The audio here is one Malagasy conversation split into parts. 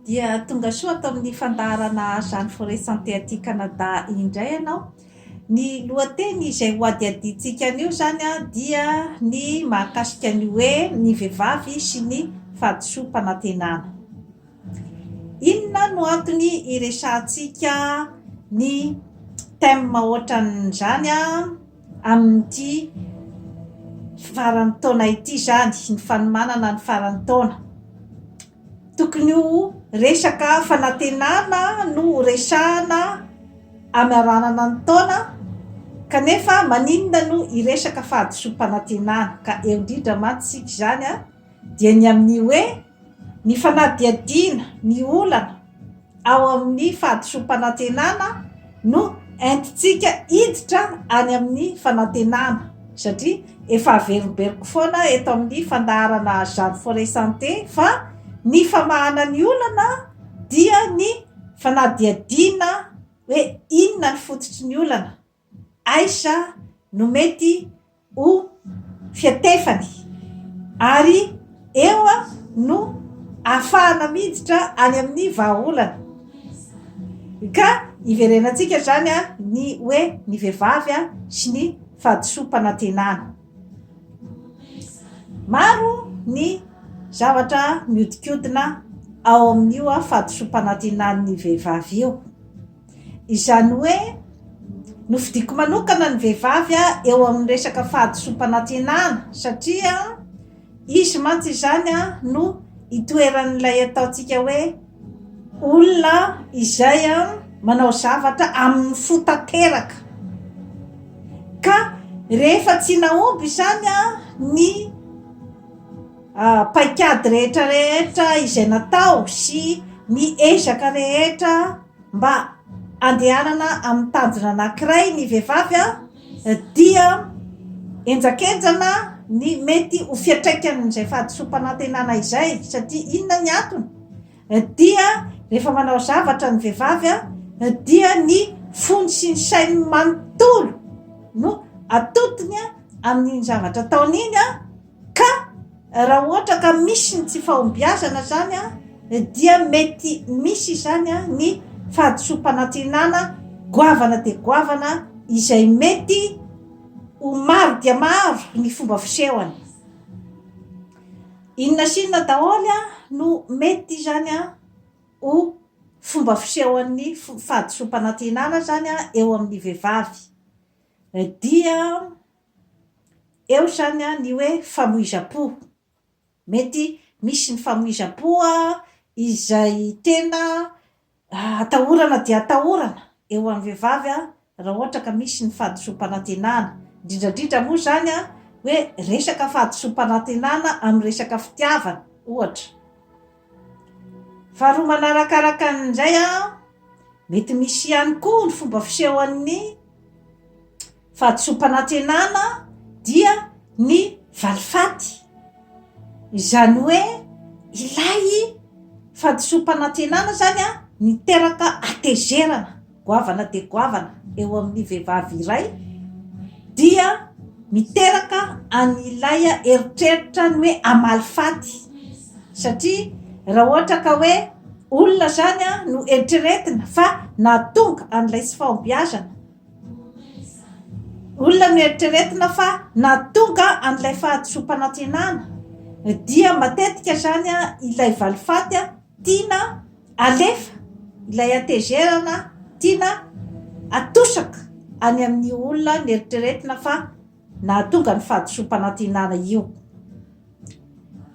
Dia tonga soa ato amin'ny fandaharana Jeanne Forêt Santé aty Canada indray ianao. Ny lohateny izay ho adihadiantsika anio izany dia ny mahakasika ny hoe ny vehivavy sy ny fahadisoam-panantenana. Inona no antony iresahantsika ny thème ohatran'izany amin'ity faran'ny taona ity izany, ny fanomanana ny faran'ny taona? Tokony ho resaka fanantenana no ho resahana hamaranana ny taona kanefa maninona no hiresaka fahadisoam-panantenana? Ka eo indrindra mantsy isika izany dia ny amin'ny hoe ny fanadihadiana ny olana ao amin'ny fahadisoam-panantenana no entintsika hiditra any amin'ny fanantenana satria efa averimberiko foana eto amin'ny fandaharana Jeanne Forêt Santé fa ny famahana ny olana dia ny fanadihadiana hoe inona ny fototry ny olana Aiza no mety ho fiatefany ary eo no ahafahana miditra any amin'ny vahaolana. Ka iverenantsika izany ny hoe ny vehivavy sy ny fahadisoam-panantenana. Maro ny zavatra mihodinkodina ao amin'io fahadisoam-panantenan'ny vehivavy io. Izany hoe, nofidiko manokana ny vehivavy eo amin'ny resaka fahadisoam-panantenana satria izy mantsy izany no itoeran'ilay ataontsika hoe olona izay manao zavatra amin'ny fo tanteraka. Ka rehefa tsy nahomby izany ny paikady rehetra rehetra izay natao sy ny ezaka rehetra mba andehanana amin'ny tanjona anankiray ny vehivavy dia henjakenjana ny mety ho fiantraikan'izay fahadisoam-panantenana izay satria inona ny antony? Dia rehefa manao zavatra ny vehivavy dia ny fony sy ny sainy manontolo no atotony amin'iny zavatra ataony iny Ka raha ohatra ka misy ny tsy fahombiazana izany dia mety misy izany ny fahadisoam-panantenana goavana dia goavana izay mety ho maro dia maro ny fomba fisehony. Inona sy inona daholo no mety izany ho fomba fisehon'ny fahadisoam-panantenana izany eo amin'ny vehivavy? Dia Eo izany ny hoe famoizam-po. Mety misy ny famoizam-po izay tena atahorana dia atahorana eo amin'ny vehivavy raha ohatra ka misy ny fahadisoam-panantenana. Indrindra indrindra moa izany hoe resaka fahadisoam-panantenana amin'ny resaka fitiavana ohatra. Faharoa manarakaraka an'izay, mety misy ihany koa ny fomba fisehon'ny Fahadisoam-panantenana dia ny valifaty. Izany hoe ilay fahadisoam-panantenana izany niteraka hatezerana goavana dia goavana eo amin'ny vehivavy iray dia miteraka an'ilay eritreritra ny hoe hamaly faty satria raha ohatra ka hoe olona izany no eritreretina fa nahatonga an'ilay tsy fahombiazana Olona noeritreretina fa nahatonga an'ilay fahadisoam-panantenana dia matetika izany ilay valifaty tiana alefa, ilay hatezerana tiana atosaka any amin'io olona neritreretina fa nahatonga ny fahadisoam-panantenana io.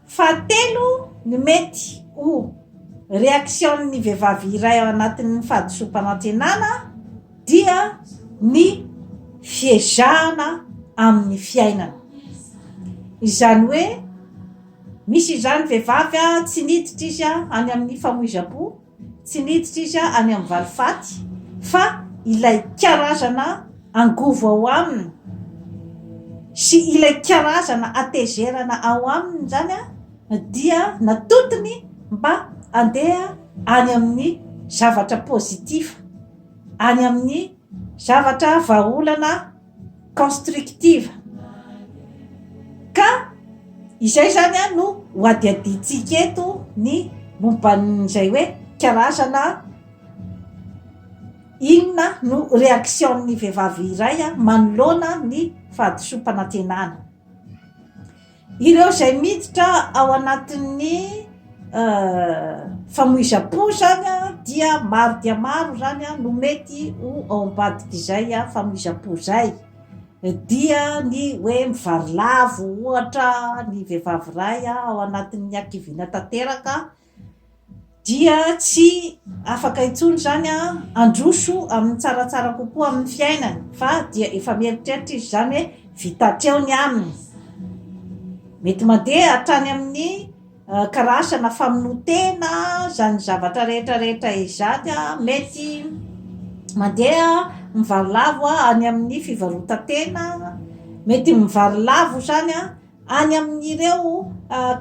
Fahatelo ny mety ho réaction-n'ny vehivavy iray ao anatin'ny fahadisoam-panantenana dia ny fiezahana amin'ny fiainana. Izany hoe misy izany vehivavy tsy niditra izy any amin'ny famoizam-po, Tsy niditra izy any amin'ny valifaty fa ilay karazana angovo ao aminy sy ilay karazana hatezerana ao aminy izany dia natotony mba handeha any amin'ny zavatra positif, any amin'ny zavatra vahaolana constructive. Ka izay izany no ho adihadiantsika eto ny. momba an'izay hoe karazana inona no réaction-n'ny vehivavy iray manoloana ny fahadisoam-panantenana. Ireo izay miditra ao anatin'ny famoizam-po izany dia maro dia maro izany no mety ho ao ambadik'izay famoizam-po izay. Dia ny hoe mivarilavo ohatra ny vehivavy iray ao anatin'ny hakiviana tanteraka dia tsy afaka intsony izany handroso amin'ny tsaratsara kokoa amin'ny fiainany fa dia efa mieritreritra izy izany hoe vita hatreo ny aminy. Mety mandeha hatrany amin'ny karazana famonoan-tena izany zavatra rehetra rehetra izany, mety mandeha mivarilavo any amin'ny fivarotan-tena, mety mivarilavo izany Any amin'ireo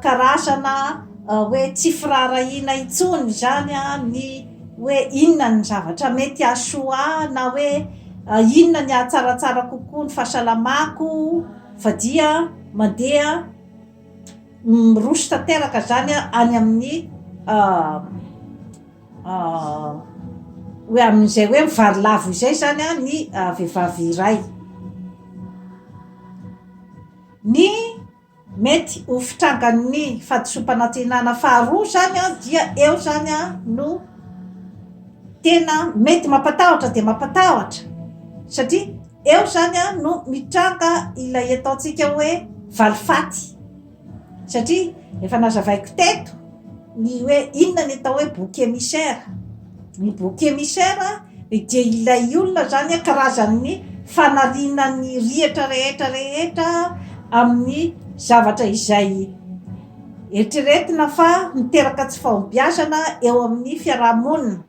karazana hoe tsy firaharahiana intsony izany ny hoe inona ny zavatra mety hahasoa ahy na hoe inona ny hahatsaratsara kokoa ny fahasalamako fa dia mandeha miroso tanteraka izany any amin'ny hoe amin'izay hoe mivarilavo izay izany ny vehivavy iray. Ny mety ho fitrangan'ny fahadisoam-panantenana faharoa izany dia eo izany no tena mety mampatahotra dia mampatahotra satria eo izany no mitranga ilay ataontsika hoe valifaty satria efa nazavaiko teto ny hoe inona ny atao hoe bouc émissaire. Ny bouc émissaire dia ilay olona izany karazan'ny fanariana ny rihatra rehetra rehetra amin'ny zavatra izay eritreretina fa miteraka tsy fahombiazana eo amin'ny fiaraha-monina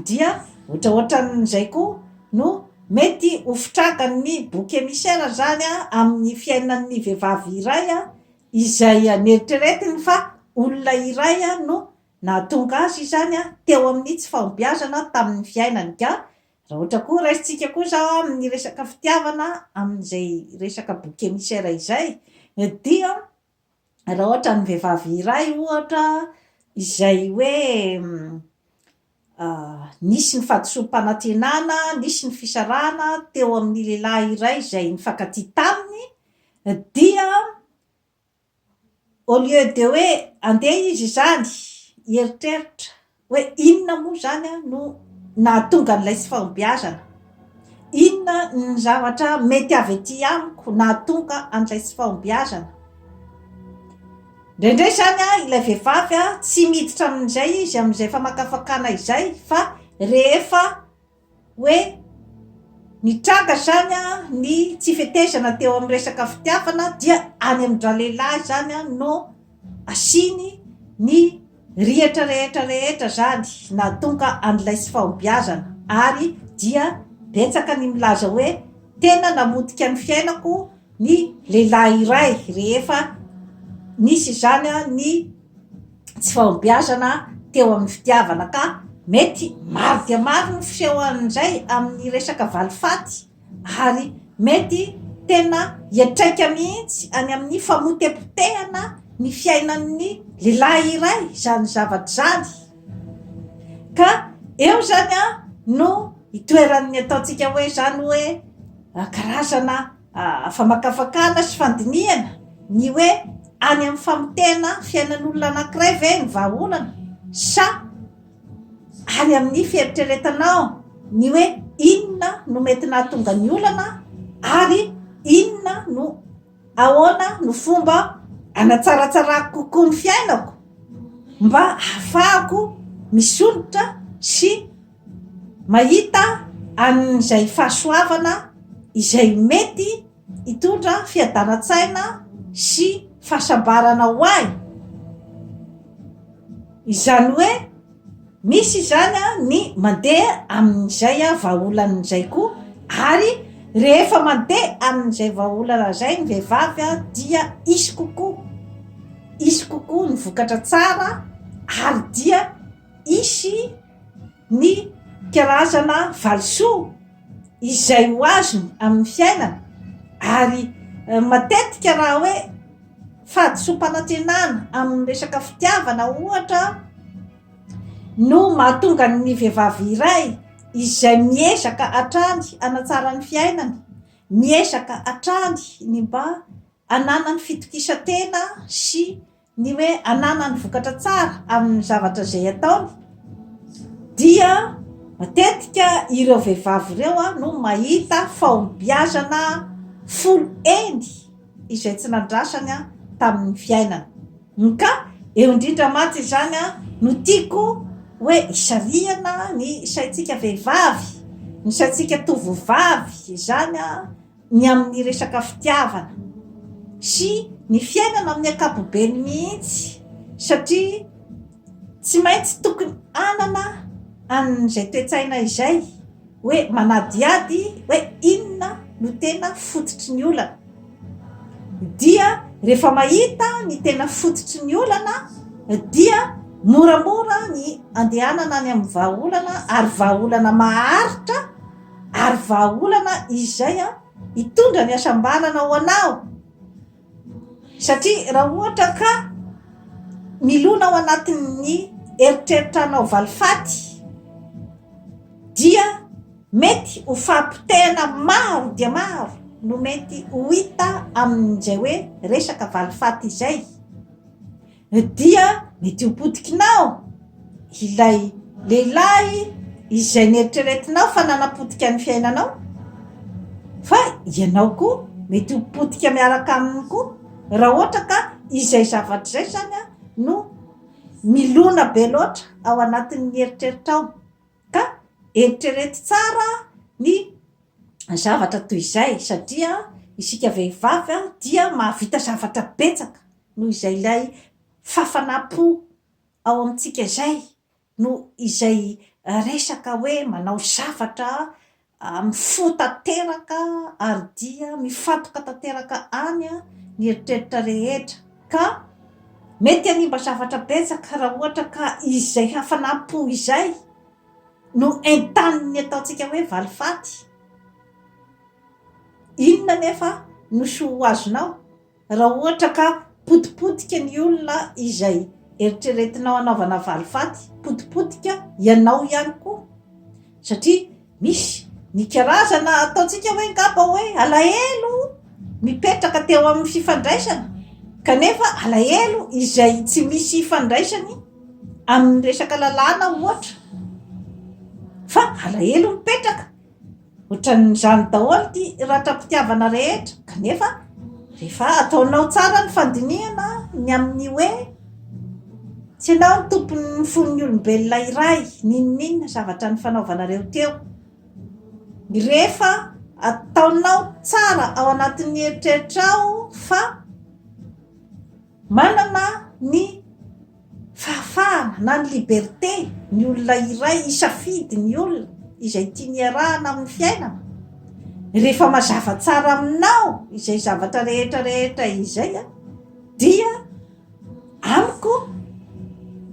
dia ohatraohatran'izay koa no mety ho fitrangan'ny bouc émissaire izany amin'ny fiainan'ny vehivavy iray izay neritreretiny fa olona iray no Nahatonga azy izany teo amin'ny tsy fahombiazana tamin'ny fiainany ka raha ohatra koa raisintsika koa izao amin'ny resaka fitiavana amin'izay resaka bouc émissaire izay dia raha ohatra ny vehivavy iray ohatra izay hoe nisy ny fahadisoam-panantenana, nisy ny fisarahana teo amin'ny lehilahy iray izay nifankatia taminy dia Au lieu de hoe andeha izy izany hieritreritra hoe inona moa izany no nahatonga an'ilay tsy fahombiazana, inona ny zavatra mety avy aty amiko nahatonga an'ilay tsy fahombiazana. Indraindray izany ilay vehivavy tsy miditra amin'izay izy amin'izay famakafakana izay fa rehefa hoe nitranga izany ny tsy fetezana teo amin'ny resaka fitiavana dia any amin-dralehilahy izany no asiany ny rihatra rehetra rehetra izany nahatonga an'ilay tsy fahombiazana ary dia betsaka ny milaza hoe tena namotika ny fiainako ny lehilahy iray rehefa nisy izany ny tsy fahombiazana teo amin'ny fitiavana ka mety maro dia maro ny fisehoan'izay amin'ny resaka valifaty ary mety tena hiantraika mihitsy any amin'ny famotepotehana ny fiainan'ny lehilahy iray izany zavatra izany ka eo izany no itoeran'ny ataontsika hoe izany hoe karazana Famakafakana sy fandinihana ny hoe any amin'ny famotehana fiainan'olona anankiray ve ny vahaolana sa any amin'ny fieritreretanao ny hoe inona no mety nahatonga ny olana ary inona no ahoana no fomba hanatsaratsarako kokoa ny fiainako mba hahafahako misondrotra sy mahita an'izay fahasoavana izay mety hitondra fiadanan-tsaina sy fahasambarana ho ahy. Izany hoe misy izany ny mandeha amin'izay vahaolana izay koa ary rehefa mandeha amin'izay vahaolana izay ny vehivavy dia hisy kokoa, hisy kokoa ny vokatra tsara ary dia hisy ny karazana valisoa izay ho azony amin'ny fiainana ary matetika raha hoe fahadisoam-panantenana amin'ny resaka fitiavana ohatra. no mahatonga ny vehivavy iray izay miezaka hatrany hanatsara ny fiainany, miezaka hatrany ny mba hananany fitokisan-tena sy ny hoe hananany vokatra tsara amin'ny zavatra izay ataony, dia matetika ireo vehivavy ireo no mahita fahombiazana folo heny izay tsy nandrasany tamin'ny fiainany. Ka eo indrindra mantsy izany no tiako hoe hisarihana ny saintsika vehivavy, ny saintsika tovovavy izany ny amin'ny resaka fitiavana sy ny fiainana amin'ny ankapobeny mihitsy satria tsy maintsy tokony hanana an'izay toe-tsaina izay hoe manadihady hoe inona no tena fototry ny olana. Dia rehefa mahita ny tena fototry ny olana dia moramora ny andehanana any amin'ny vahaolana ary vahaolana maharitra ary vahaolana izay hitondra ny hasambarana ho anao. Satria raha ohatra ka milona ao anatin'ny eritreritra hanao valifaty dia mety ho fahapotehana maro dia maro no mety ho hita amin'izay hoe resaka valifaty izay. Dia mety ho potikinao ilay lehilahy izay neritreretinao fa nanapotika ny fiainanao, fa ianao koa mety ho potika miaraka aminy koa raha ohatra ka izay zavatra izay izany no milona be loatra ao anatin'ny eritreritrao. Ka eritrereto tsara ny zavatra toy izay satria isika vehivavy dia mahavita zavatra betsaka noho izay ilay fafanam-po ao amintsika izay no izay resaka hoe manao zavatra amin'ny fo tanteraka ary dia mifantoka tanteraka any ny eritreritra rehetra ka mety hanimba zavatra betsaka raha ohatra ka izay hafanam-po izay no entanin'ny ataontsika hoe valifaty. Inona anefa no soa ho azonao? Raha ohatra ka potipotika ny olona izay eritreretinao hanaovana valifaty, potipotika ianao ihany koa. Satria misy ny karazana ataontsika hoe angamba hoe alahelo mipetraka teo amin'ny fifandraisana, kanefa alahelo izay tsy misy ifandraisany amin'ny resaka lalàna ohatra, fa alahelo mipetraka. Ohatran'izany daholo ity ratram-pitiavana rehetra, kanefa rehefa ataonao tsara ny fandinihana ny amin'ny hoe tsy ianao no tompon'ny fon'ny olombelona iray, n'inon'inona zavatra nifanaovanareo teo. Rehefa ataonao tsara ao anatin'ny eritreritrao fa Manana ny fahafahana na ny liberté ny olona iray hisafidy ny olona izay tiany hiarahana amin'ny fiainana. Rehefa mazava tsara aminao izay zavatra rehetra rehetra izay dia amiko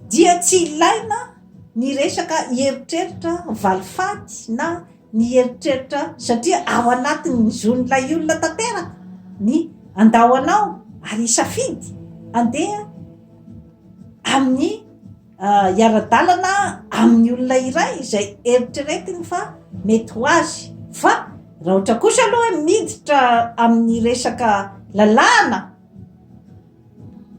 dia tsy ilaina ny resaka hieritreritra valifaty na ny eritreritra satria ao anatin'ny zon'ilay olona tanteraka ny handao anao ary hisafidy handeha amin'ny hiara-dalana amin'ny olona iray izay eritreretiny fa mety ho azy fa raha ohatra kosa aloha hoe miditra amin'ny resaka lalàna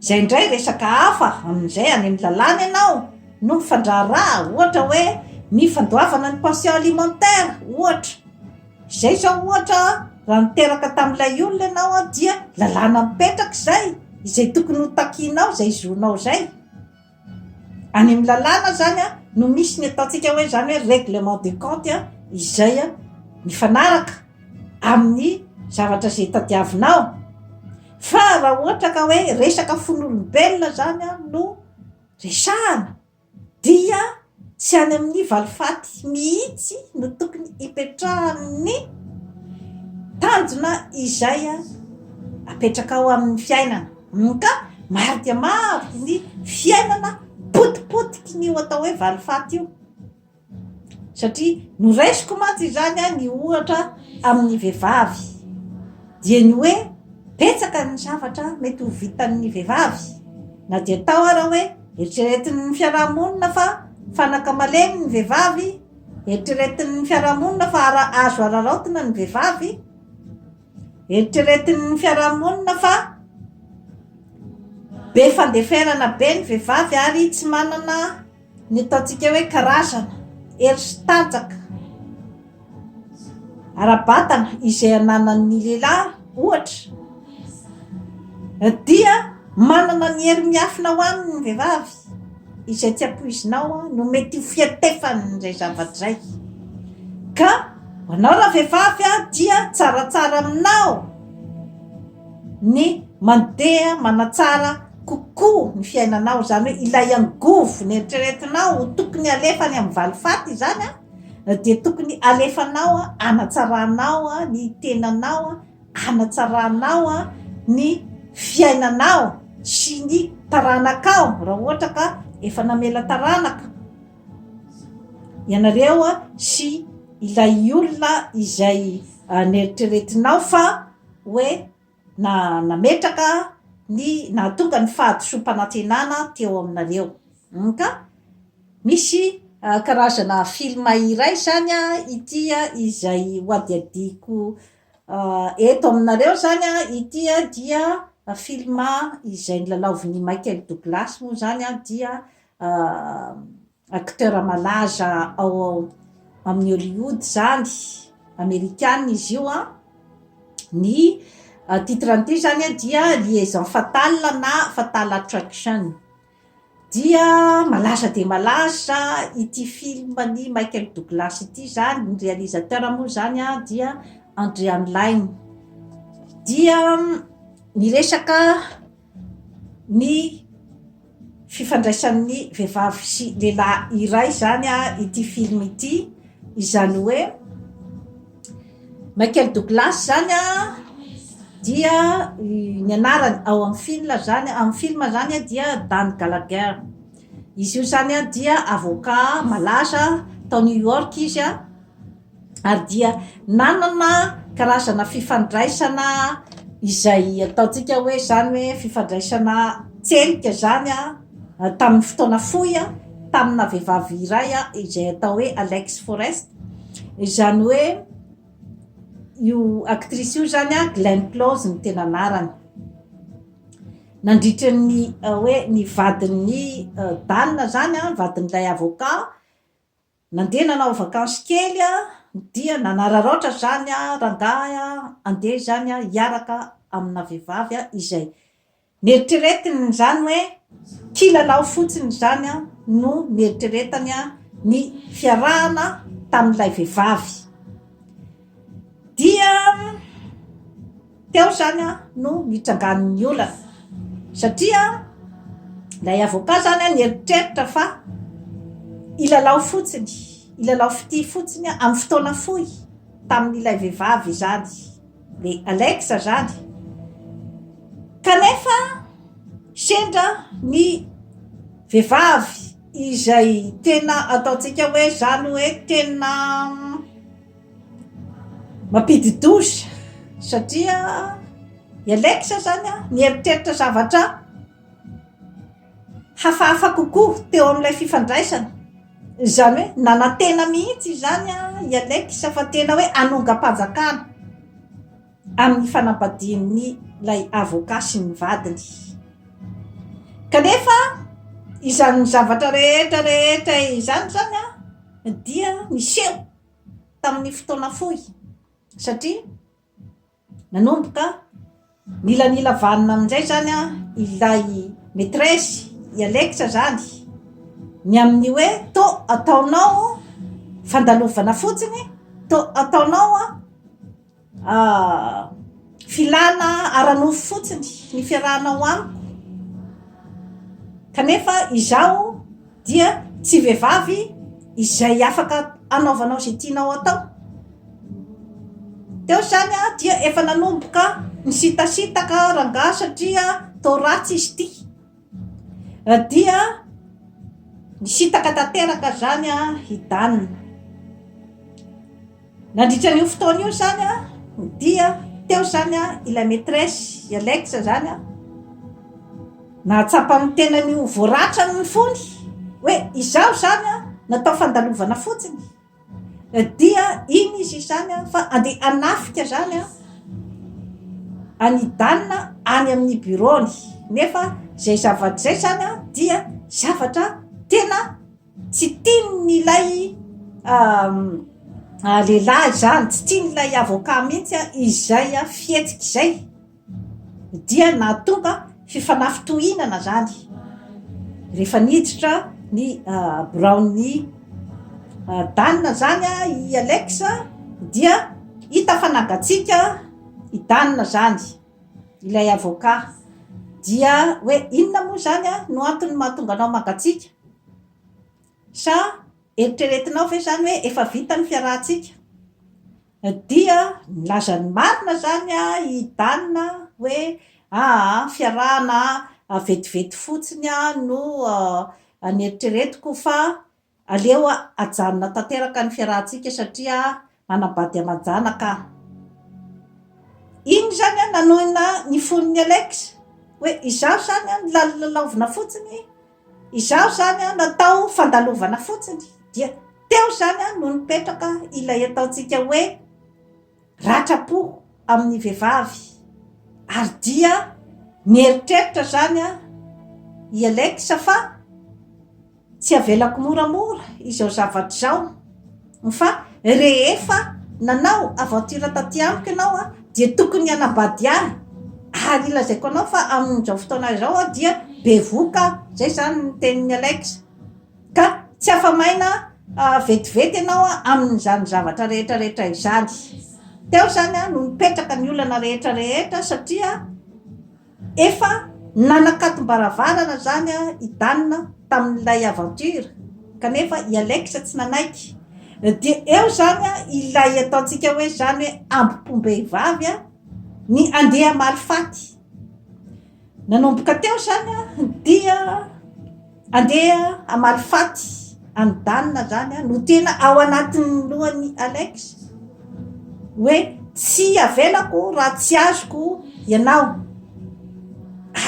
Izay indray resaka hafa, amin'izay any amin'ny lalàna ianao no mifandraharaha, ohatra hoe ny fandoavana ny pension alimentaire, ohatra. Izay izao ohatra raha niteraka tamin'ilay olona ianao dia lalàna mipetraka izay, izay tokony ho takianao, izay zonao izay. Any amin'ny lalàna izany no misy ny ataontsika hoe izany hoe règlement de compte izay mifanaraka amin'ny zavatra izay tadiavinao. Fa raha ohatra ka hoe resaka fon'olombelona izany no resahana dia tsy any amin'ny valifaty mihitsy no tokony hipetrahan'ny tanjona izay apetrakao amin'ny fiainana. Ka maro dia maro ny fiainana potipotiky ny io atao hoe valifaty io. Satria noraisiko mantsy izany ny ohatra amin'ny vehivavy. Dia ny hoe betsaka ny zavatra mety ho vitan'ny vehivavy na dia atao ara hoe eritreretin'ny fiaraha-monina fa fanaka malemy ny vehivavy, eritreretin'ny fiarahamonina fa azo araraotina ny vehivavy, eritreretin'ny fiarahamonina fa be fandeferana be ny vehivavy ary tsy manana ny ataontsika hoe karazana hery sy tanjaka ara-batana izay ananan'ny lehilahy ohatra dia manana ny hery miafina ao aminy ny vehivavy izay tsy ampoizinao no mety ho fiantefan'izay zavatra izay ka ho anao ravehivavy dia tsaratsara aminao ny mandeha manatsara kokoa ny fiainanao, izany hoe ilay angovo neritreretinao ho tokony alefa any amin'ny valifaty izany dia tokony alefanao hanatsaranao ny tenanao, hanatsaranao ny fiainanao sy ny taranakao raha ohatra ka efa namela taranaka ianareo sy ilay olona izay neritreretinao fa hoe na nametraka ny nahatonga ny fahadisoam-panantenana teo aminareo. Ka misy karazana film iray izany ity izay hohadihadiako eto aminareo izany ity dia film izay nilalaovin'i Michael Douglas moa izany dia Acteur malaza ao amin'ny Hollywood izany, amerikana izy io an, ny titre an'ity izany an dia liaison fatale na fatal attraction, dia malaza dia malaza ity film an'i Michael Douglas ity izany, ny réalisateur moa izany an dia Andrian Lyne, dia niresaka ny fifandraisan'ny vehivavy sy lehilahy iray izany ity film ity, izany hoe Michael Douglas izany dia ny anarany ao amin'ny film izany, amin'ny film izany dia Dan Gallagher, izy io izany dia avocat malaza tao New York izy ary dia nanana karazana fifandraisana izay ataontsika hoe izany hoe fifandraisana tselika izany an, tamin'ny fotoana fohy an, tamina vehivavy iray an, izay atao hoe Alex Forrest, izany hoe io actrice io izany an, Glenn Close no tena anarany. Nandritra ny hoe ny vadin'i Dan izany an, vadin'ilay avocat, Nandeha nanao vakansy kely aho dia nanararaotra izany rangahy andeha izany hiaraka amina vehivavy izay neritreretiny izany hoe kilalao fotsiny izany no neritreretany ny fiarahana tamin'ilay vehivavy. Dia teo izany no nitrangan'ny olana satria ilay avocat izany nieritreritra fa hilalao fotsiny, hilalao fitia fotsiny amin'ny fotoana fohy tamin'ilay vehivavy izany, le Alex izany. Kanefa sendra ny vehivavy izay tena ataontsika hoe izany hoe tena Mampidi-doza satria i Alex zany an, nieritreritra zavatra hafahafa kokoa teo amin'ilay fifandraisana. Izany hoe nanantena mihitsy izany i Alex fa tena hoe hanongam-panjakana amin'ny fanambadian'ilay avocat sy ny vadiny. Kanefa izany zavatra rehetra rehetra izany izany an dia niseho. tamin'ny fotoana fohy satria nanomboka nilanila vanona amin'izay izany ilay maîtresse i Alex izany ny amin'ny hoe tô ataonao fandalovana fotsiny, tô ataonao Filana ara-nofo fotsiny ny fiarahanao amiko, kanefa izaho dia tsy vehivavy izay afaka hanaovanao izay tianao atao. Teo izany aho dia efa nanomboka nisitasitaka rangahy satria toa ratsy izy ity. Dia nisitaka tanteraka izany i Dan. Nandritra an'io fotoana io izany dia teo izany ilay maîtresse, i Alex izany, nahatsapa ny tenany ho voaratra ny fony. Hoe izaho izany an, natao fandalovana fotsiny. Dia iny izy izany an, fa andeha hanafika izany an, an'i Dan any amin'ny bureau-ny. Nefa izay zavatra izay izany an, dia zavatra tena tsy tian'ilay lehilahy izany, tsy tian'ilay avocat mihitsy izay fihetsika izay. Dia nahatonga fifanafintohinana izany rehefa niditra ny biraon'i Dan izany i Alex dia hita fa nangatsiaka i Dan izany, ilay avocat. Dia hoe inona moa izany no antony mahatonga anao mangatsiaka? Sa eritreretinao ve izany hoe efa vita ny fiarahantsika? Dia nilaza ny marina izany i Dan hoe aa fiarahana vetivety fotsiny no neritreretiko fa aleo ajanona tanteraka ny fiarahantsika satria manambady aman-janaka aho. Iny izany nanohina ny fon'i Alex hoe izaho izany nolalolaovina fotsiny Izaho izany an, natao fandalovana fotsiny dia teo izany an no nipetraka ilay ataontsika hoe ratram-po amin'ny vehivavy ary dia nieritreritra izany an i Alex fa tsy avelako moramora izao zavatra izao fa rehefa nanao aventure taty amiko ianao an dia tokony hanambady ahy ary lazaiko anao fa amin'izao fotoana izao aho dia bevohoka aho, izay izany ny tenin'i Alex, ka tsy afa-maina vetivety ianao amin'izany zavatra rehetra rehetra izany. Teo izany no nipetraka ny olana rehetra rehetra satria Efa nanakatom-baravarana izany i Dan tamin'ilay aventure, kanefa i Alex tsy nanaiky. Dia eo izany ilay ataontsika hoe izany hoe ambom-pom-behivavy ny andeha hamaly faty. Nanomboka teo izany dia Andeha hamaly faty an'i Dan zany no tena ao anatin'ny lohan'i Alex hoe tsy avelako raha tsy azoko ianao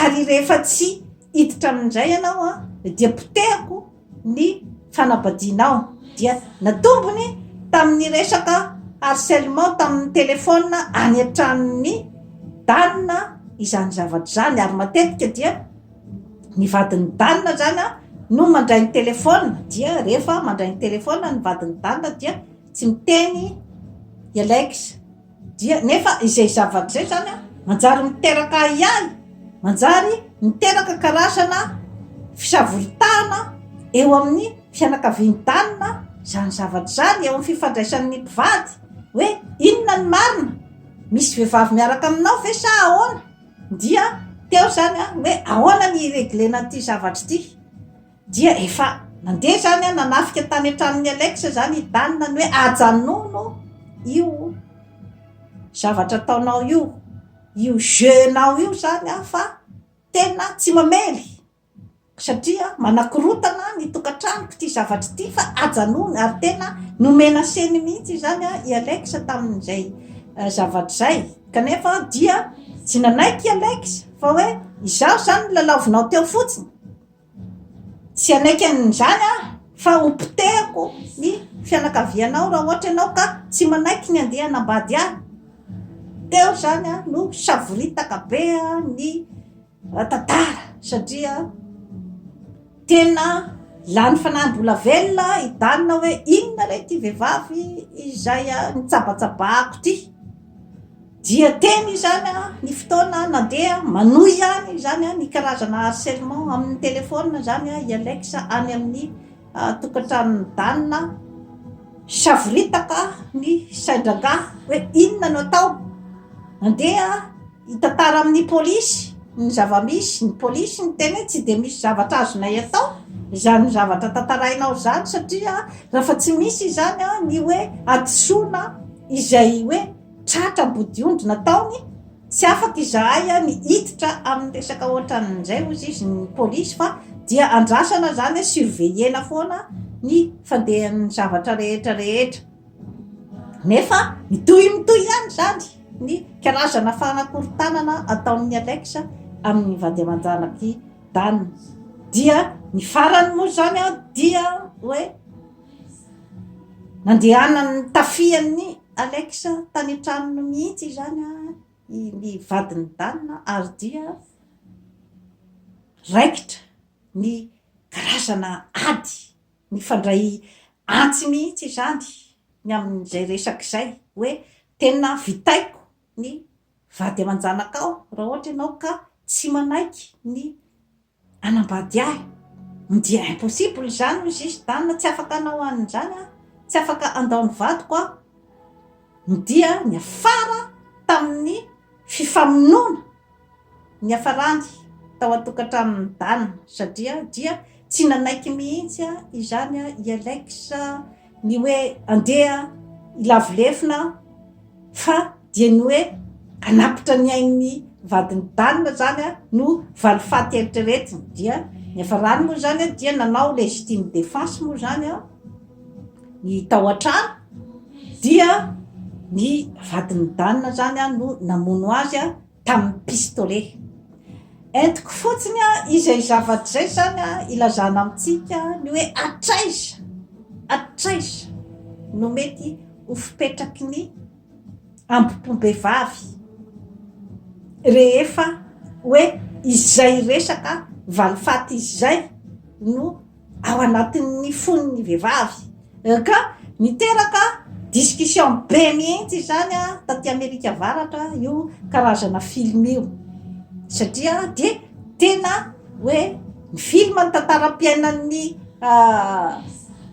ary rehefa tsy hiditra amin'izay ianao dia potehako ny fanambadianao dia natombony tamin'ny resaka harcèlement tamin'ny telephone any an-tranon'i Dan izany zavatra izany ary matetika dia Ny vadin'i Dan zany an no mandray ny telephone dia rehefa mandray ny telephone ny vadin'i Dan dia tsy miteny i Alex dia nefa izay zavatra izay zany an manjary miteraka ahiahy, manjary miteraka karazana fisavoritahana eo amin'ny fianakavian'i Dan izany zavatra izany, eo amin'ny fifandraisan'ny mpivady hoe inona ny marina, misy vehivavy miaraka aminao ve sa ahoana? Dia teo izany an, hoe ahoana ny hi-reglena an'ity zavatra ity. Dia efa nandeha izany an, nanafika tany an-tranon'i Alex izany i Dan ny hoe ajanòno io zavatra ataonao io, io jeu-nao io izany an, fa tena tsy mamely. Satria manakorontana ny tokantranoko ity zavatra ity fa ajanony ary tena nomena seny mihitsy izany i Alex tamin'izay zavatra izay kanefa dia tsy nanaiky i Alex fa hoe izaho izany no lalaovinao teo fotsiny tsy hanaiky an'izany aho fa ho potehako ny fianakavianao raha ohatra ianao ka tsy manaiky ny handeha hanambady ahy teo izany no savoritaka be ny tantara satria tena lany fanahy mbola velona i Dan hoe inona re ity vehivavy izay nitsabatsabahako ity dia teny izany ny fotoana nandeha manohy ihany izany ny karazana harcèlement amin'ny téléphone izany i Alex any amin'ny tokantranon'i Dan savoritaka ny sain-drangahy hoe inona no atao nandeha Hitantara amin'ny polisy ny zava-misy, ny polisy niteny hoe tsy dia misy zavatra azonay atao izany zavatra tantarainao izany satria raha tsy misy izany ny hoe hadisoana izay hoe tratra ambodiondry nataony, tsy afaka izahay ny hiditra amin'ny resaka ohatran'izay hozy izy ny polisy fa dia andrasana izany hoe surveiller-na foana ny fandehan'ny zavatra rehetra rehetra. Nefa mitohy mitohy ihany izany ny karazana fanakorontanana ataon'i Alex amin'ny vady aman-janak'i Dan. Dia Ny farany moa izany dia hoe nandehanan'ny tafihan'i Alex tany an-tranony mihitsy izany ny vadin'i Dan ary dia raikitra ny karazana ady nifandray antsy mihitsy izany ny amin'izay resaka izay hoe tena vitaiko ny vady aman-janakao raha ohatra ianao ka tsy manaiky ny hanambady ahy dia impossible izany hoy izy Dan tsy afaka hanao an'izany aho, tsy afaka handao ny vadiko aho dia niafara tamin'ny fifamonoana niafarany tao an-tokantranon'i Dan satria dia tsy nanaiky mihitsy izany i Alex ny hoe andeha hilavo lefona fa dia ny hoe hanapitra ny ain'ny vadin'i Dan izany no valifaty eritreretiny dia niafarany moa izany dia nanao légitime défense moa izany ny tao an-trano dia ny vadin'i Dan izany no namono azy tamin'ny pistolet. Entiko fotsiny izay zavatra izay izany ilazana amintsika ny hoe hatraiza, hatraiza no mety ho fipetraky ny ambom-pom-behivavy rehefa hoe izay resaka valifaty izay no ao anatin'ny fon'ny vehivavy ka niteraka discussion be mihitsy izany taty Amerika Avaratra io karazana film io satria dia tena hoe ny film ny tantaram-piainan'ny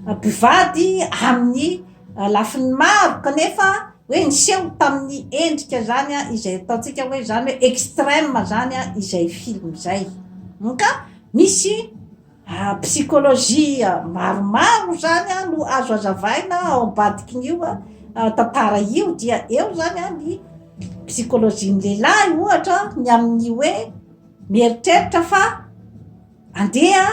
mpivady amin'ny lafiny maro kanefa hoe niseho tamin'ny endrika izany izay ataontsika hoe izany hoe extrême izany izay film izay ka misy Psychologie maromaro izany no azo azavaina ao ambadikin'io tantara io dia eo izany ny psychologie-n'ny lehilahy ohatra ny amin'ny hoe mieritreritra fa andeha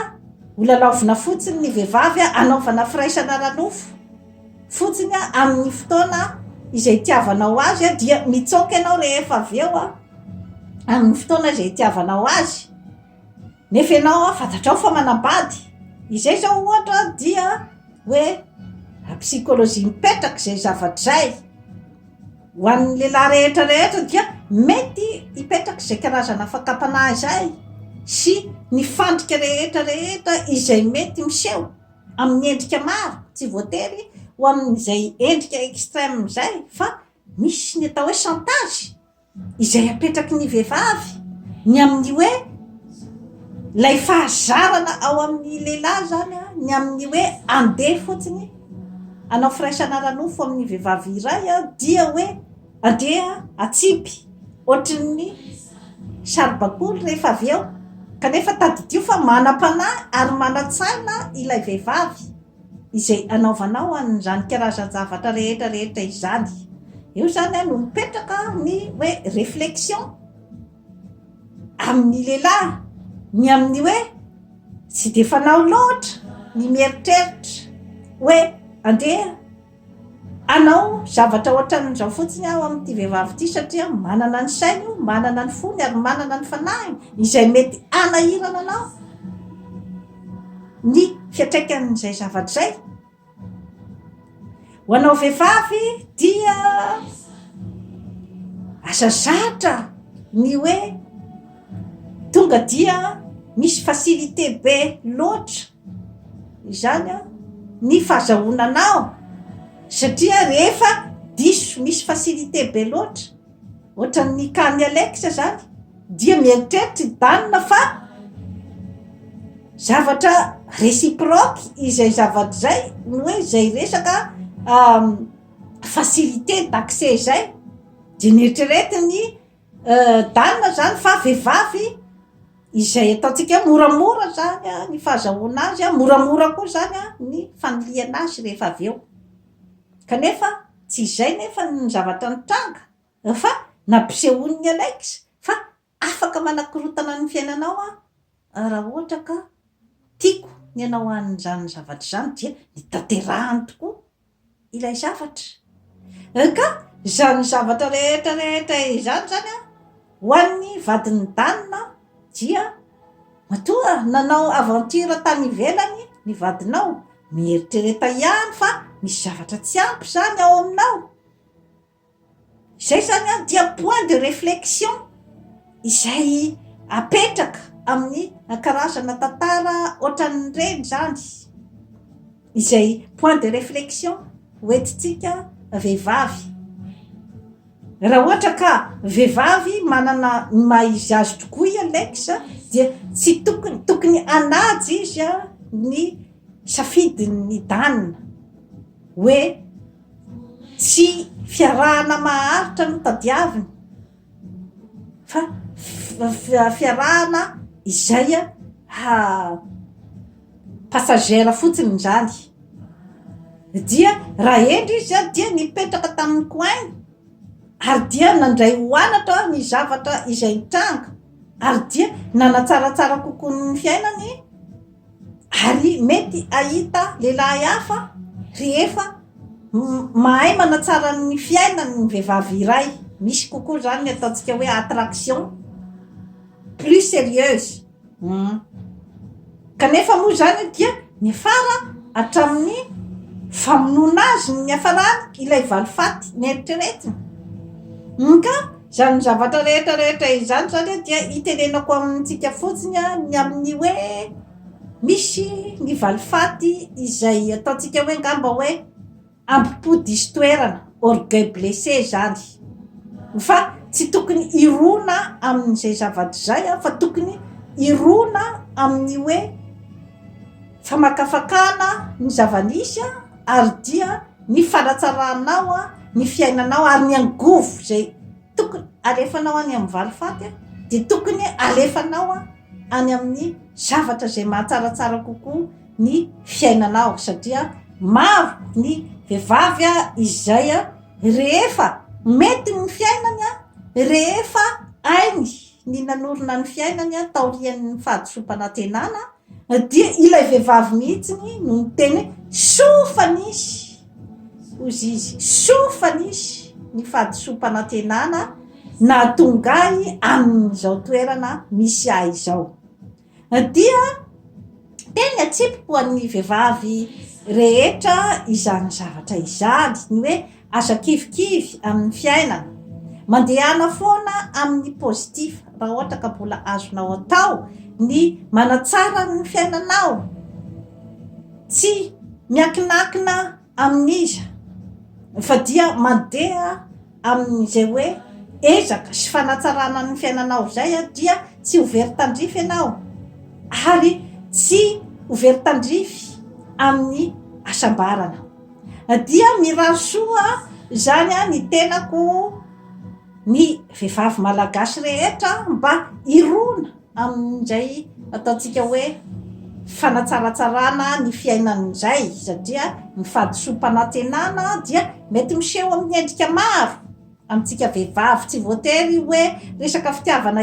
ho lalaovina fotsiny ny vehivavy hanaovana firaisana ara-nofo fotsiny amin'ny fotoana izay itiavanao azy dia mitsoaka ianao rehefa avy eo amin'ny fotoana izay itiavanao azy. Nefa ianao fantatrao fa manambady. Izay izao ohatra dia hoe psychologie mipetraka izay zavatra izay. Ho an'ny lehilahy rehetra rehetra dia mety hipetraka izay karazana fakam-panahy izay sy ny fandrika rehetra rehetra izay mety miseho amin'ny endrika maro, tsy voatery ho amin'izay endrika extrême izay fa misy ny atao hoe chantage. izay apetraky ny vehivavy ny amin'ny hoe ilay fahazarana ao amin'ny lehilahy izany an, ny amin'ny hoe andeha fotsiny hanao firaisana ara-nofo amin'ny vehivavy iray an, dia hoe andeha atsipy ohatran'ny saribakoly rehefa avy eo, kanefa tadidio fa manam-panahy ary manan-tsaina ilay vehivavy. izay anaovanao an'izany karazan-javatra rehetra rehetra izany. Eo izany no mipetraka ny hoe réflexion amin'ny lehilahy, ny amin'ny hoe tsy dia fanao loatra ny mieritreritra hoe andeha hanao zavatra ohatran'izao fotsiny aho amin'ity vehivavy ity satria manana ny sainy io, manana ny fony ary manana ny fanahiny izay mety hanahirana anao. ny fiantraikan'izay zavatra izay. Ho anao vehivavy dia asa zatra ny hoe tonga dia misy facilité be loatra izany an, ny fahazahoana anao satria rehefa diso misy facilité be loatra Ohatran'ny cas-n'i Alex zany dia mieritreritra i Dan fa zavatra réciproque izay zavatra izay ny hoe izay resaka facilité d'accès izay dia neritreretin'i Dan zany fa vehivavy izay ataontsika hoe moramora zany ny fahazahoana azy, moramora koa zany ny fanilihana azy rehefa avy eo kanefa Tsy izay nefa ny zavatra nitranga fa nampisehoan'i Alex fa afaka manakorontana ny fiainanao aho raha ohatra ka tiako ny hanao an'izany zavatra izany dia nitanterahany tokoa ilay zavatra. Ka izany zavatra rehetra rehetra izany izany an, ho an'ny vadin'i Dan dia. Matoa nanao aventure tany ivelany ny vadinao, mieritrereta ihany fa misy zavatra tsy ampy izany ao aminao. Izay izany an dia point de réflexion izay apetraka amin'ny karazana tantara ohatran'ireny izany. Izay point de réflexion hoentintsika vehivavy. Raha ohatra ka vehivavy manana ny maha izy azy tokoa i Alex dia tsy tokony, tokony hanaja izy ny safidin'i Dan hoe tsy fiarahana maharitra no tadiaviny fa fiarahana izay passagère fotsiny izany. Dia raha hendry izy dia nipetraka tamin'ny coin-ny ary dia nandray ho anatra ny zavatra izay nitranga ary dia nanatsaratsara kokoa ny fiainany ary mety hahita lehilahy hafa rehefa mahay manatsara ny fiainany ny vehivavy iray. Misy kokoa izany ny ataontsika hoe attraction plus sérieuse. Kanefa moa izany dia niafara hatramin'ny famonoana azy ny niafarany ilay valifaty neritreretina. Ka izany zavatra rehetra rehetra izany izany dia itenenako amintsika fotsiny ny amin'ny hoe misy ny valifaty izay ataontsika hoe angamba hoe Ambo-po diso toerana, orgueil blessé izany. Fa tsy tokony hirona amin'izay zavatra izay aho fa tokony hirona amin'ny hoe famakafakana ny zava-nisy ary dia ny fanatsaranao ny fiainanao ary ny angovo izay tokony alefanao any amin'ny valifaty dia tokony alefanao any amin'ny zavatra izay mahatsaratsara kokoa ny fiainanao satria maro ny vehivavy izay rehefa mety ny fiainany rehefa hainy ny nanorina ny fiainany taorian'ny fahadisoam-panantenana dia ilay vehivavy mihitsy no niteny hoe soa fa nisy hozy izy soa fa nisy ny fahadisoam-panantenana nahatonga ahy amin'izao toerana misy ahy izao. Dia teny atsipiko ho an'ny vehivavy rehetra izany zavatra izany, ny hoe aza kivikivy amin'ny fiainana. Mandehana foana amin'ny positif raha ohatra ka mbola azonao atao ny manatsara ny fiainanao. Tsy miankinankina amin'iza fa dia mandeha amin'izay hoe ezaka sy fanatsarana ny fiainanao izay dia tsy ho very tandrify ianao ary tsy ho very tandrify amin'ny hasambarana. Dia mirary soa izany ny tenako ny vehivavy malagasy rehetra mba hirona amin'izay ataontsika hoe fanatsaratsarana ny fiainan'izay satria ny fahadisoam-panantenana dia mety miseho amin'ny endrika maro amintsika vehivavy, tsy voatery hoe resaka fitiavana.